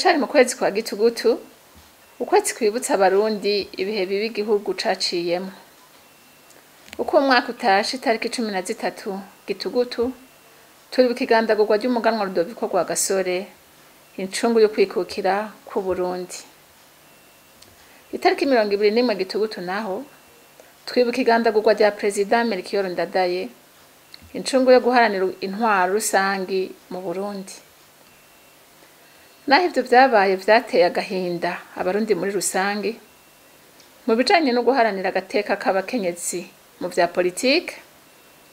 Turacari mu kwezi kwa Gitugutu, ukwezi kwibutsa Abarundi ibihe bibi igihugu caciyemwo. Uko umwaka utashe, itariki 13 Gitugutu, turibuka igandagurwa ry'umuganwa Rudoviko Rwagasore, incungu yo kwikukira kw'Uburundi. Itariki 21 Gitugutu naho twibuka igandagurwa rya Perezida Melchior Ndadaye, incungu yo guharanira intwaro rusangi mu Burundi. Naho ivyo vyabaye vyateye agahinda Abarundi muri rusangi, mu bijanye no guharanira agateka k'abakenyezi mu vya politike,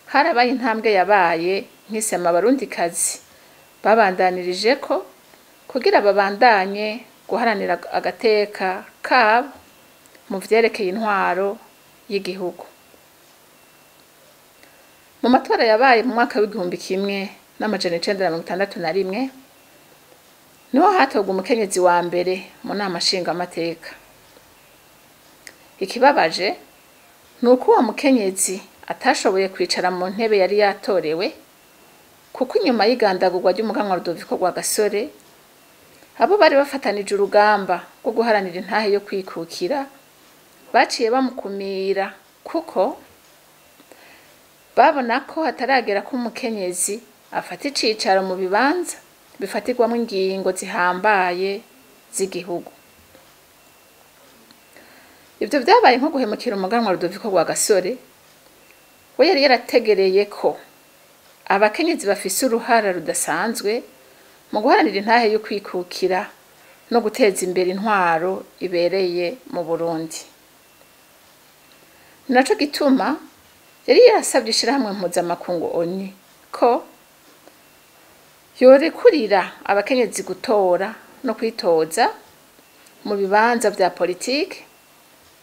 harabaye intambwe yabaye nk'isema Abarundikazi babandanirijeko kugira babandanye guharanira agateka kabo mu vyerekeye intwaro y'igihugu. Mu matora yabaye mu mwaka w'1961, niho hatorwa umukenyezi wa mbere mu nama nshingamateka. Ikibabaje ni uko uwo mukenyezi atashoboye kwicara mu ntebe yari yatorewe, kuko inyuma y'igandagurwa ry'umuganwa Rudoviko Rwagasore, abo bari bafatanije urugamba rwo guharanira intahe yo kwikukira baciye bamukumira, kuko babona ko hataragera ko umukenyezi afata icicaro mu bibanza bifatirwamwo ingingo zihambaye z'igihugu. Ivyo vyabaye nko guhemukira umuganwa Rudoviko Rwagasore, we yari yarategereye ko abakenyezi bafise uruhara rudasanzwe mu guharanira intahe yo kwikukira no guteza imbere intwaro ibereye mu Burundi. Ni naco gituma yari yarasavye ishirahamwe mpuzamakungu ONU ko yorekurira abakenyezi gutora no kwitoza mu bibanza vya politike,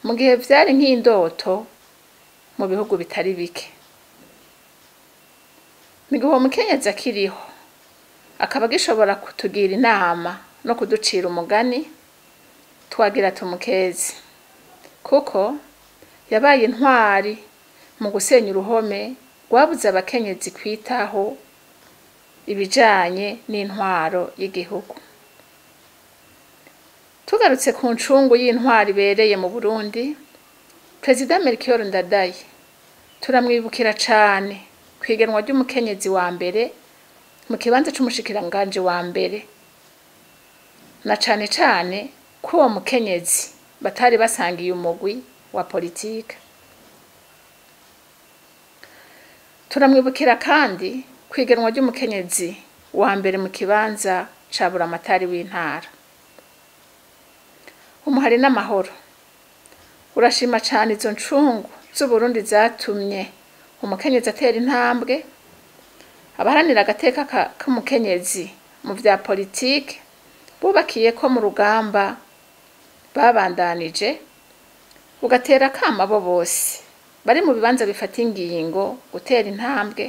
mu gihe vyari nk'indoto mu bihugu bitari bike. Mu gihe uwo mukenyezi akiriho, akaba agishobora kutugira inama no kuducira umugani, twagira tumukeze, kuko yabaye intwari mu gusenya uruhome rwabuze abakenyezi kwitaho ibijanye n'intwaro y'igihugu. Tugarutse ku ncungu y'intwaro ibereye mu Burundi, Perezida Melchior Ndadaye turamwibukira cane kw'igenwa ry'umukenyezi wa mbere mu kibanza c'umushikiranganji wa mbere, na cane cane ko uwo mukenyezi batari basangiye umugwi wa politike. Turamwibukira kandi kw'igenwa ry'umukenyezi wa mbere mu kibanza ca buramatari w'intara. Umuhari n'amahoro urashima cane izo ncungu z'Uburundi zatumye umukenyezi atera intambwe. Abaharanira agateka k'umukenyezi mu vya politike bubakiye ko mu rugamba babandanije, ugatera akamo abo bose bari mu bibanza bifata ingingo gutera intambwe,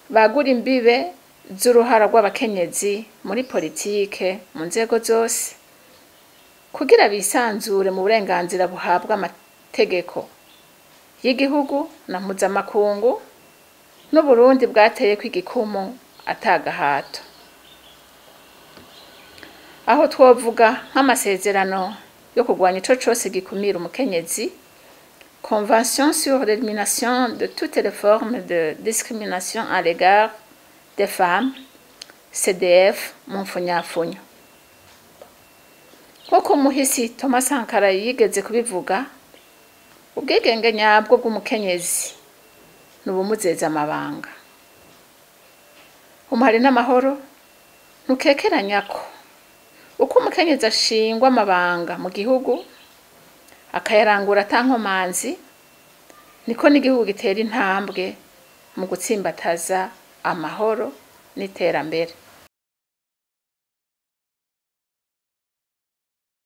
bagura imbibe z'uruhara rw'abakenyezi muri politike mu nzego zose, kugira bisanzure mu burenganzira buhabwa amategeko y'igihugu na mpuzamakungu n'Uburundi bwateyeko igikumu atagahato. Aho twovuga nk'amasezerano yo kurwanya ico cose gikumira umukenyezi, Convention sur l'élimination de toutes les formes de discrimination à l'égard des femmes, CDF mu mfunyafunyo. Nk'uko umuhisi Thomas Sankara yigeze kubivuga, ubwigenge nyabwo bw'umukenyezi ni ubumuzeza amabanga. Umuhari n'amahoro ntukekeranya ko uko umukenyezi ashingwa amabanga mu gihugu akayarangura ata nkomanzi, niko n'igihugu gitera intambwe mu gutsimbataza amahoro n'iterambere.